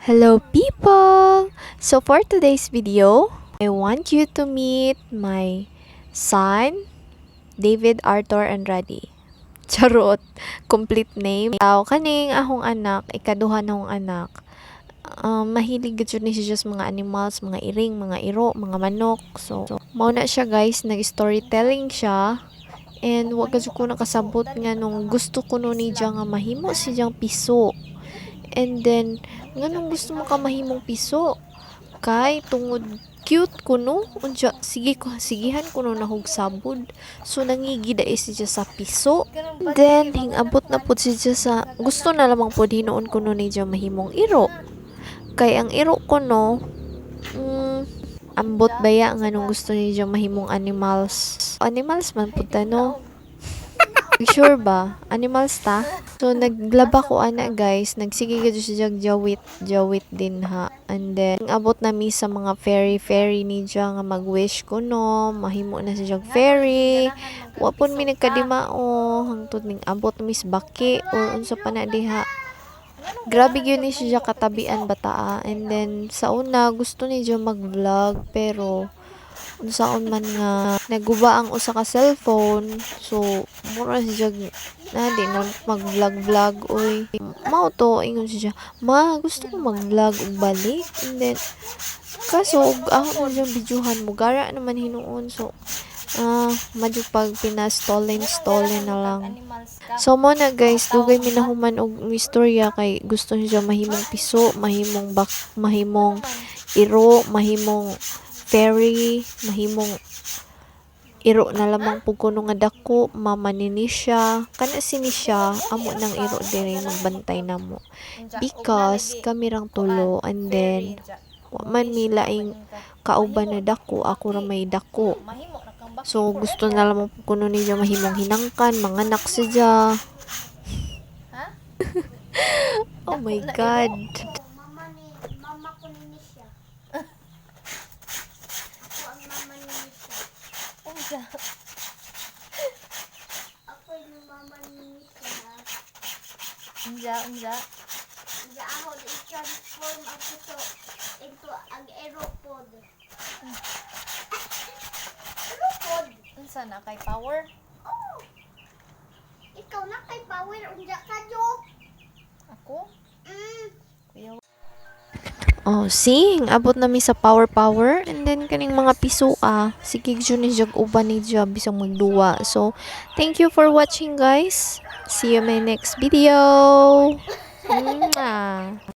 Hello, people! So for today's video, I want you to meet my son, David Arthur Andrade. Charot! Complete name. Aw, kaning akong anak, ikaduha nahong anak. Mahilig gud ni siya sa mga animals, mga iring, mga iro, mga manok. So, mao na siya, guys, nag-storytelling siya. And wa gud ko nakasabot nga nung gusto ko no ni nga mahimo siyang piso. And then, nganong gusto mo ka mahimong piso? Kay tungod cute kuno, unsa sige ko sigihan kuno nahog sabod. So nangigi dai siya sa piso. Then hingabot na pud siya sa gusto na lamang pud hinuon kuno niya mahimong iro. Kay ang iro kuno, ambot baya nga nung gusto niya mahimong animals. Animals man pud ta, no? Sure ba? Animals ta? So, naglaba ko ana, guys. Nagsige gud siya jawit, jawit din ha. And then, abot na mi sa mga fairy fairy ni siya nga mag-wish ko no. Mahimo na siya fairy. Wa pud mi nagkadimao hangtod ning abot mi sa baki or unsa pa na diha. Grabe gyud ni siya katabian bataa. And then, sa una, gusto ni siya mag-vlog pero unsaon man nga naguba ang usa ka cellphone, so mura siya na di na mag-vlog vlog oy. Mao to ingon siya, "Ma, gusto ko mag-vlog og balik." And then kaso og ako na siyang videohan, mo gara naman hinuon, so madyo pag pina-stolen stolen na lang. So mo na, guys, dugay mi nahuman og istorya kay gusto siya mahimong piso, mahimong bak, mahimong iro, mahimong fairy, mahimong iro na lamang pud kuno nga dako, mama ni siya. Kana si ni siya, amo nang iro diri magbantay namo. Because kami rang tulo and then wa man mi laing kauban na dako, ako ra may dako. So gusto na lamang pud kuno niya mahimong hinangkan, manganak siya. Oh my God. Mama ni mama ko ni siya. Ako ang mama ni siya. Unsa? Ako yung mama ni siya. Unsa, unsa? Unsa ako i-transform ang puso into ang aeropod. Aeropod. Unsa na kay power? Oh. Ikaw na kay power, unja ka joke. Ako? Kuya. Oh, see, abot na mi sa power power and then kaning mga piso ah. Sige jud ni jag uban ni siya bisag magduwa. So, thank you for watching, guys. See you in my next video. Mwah.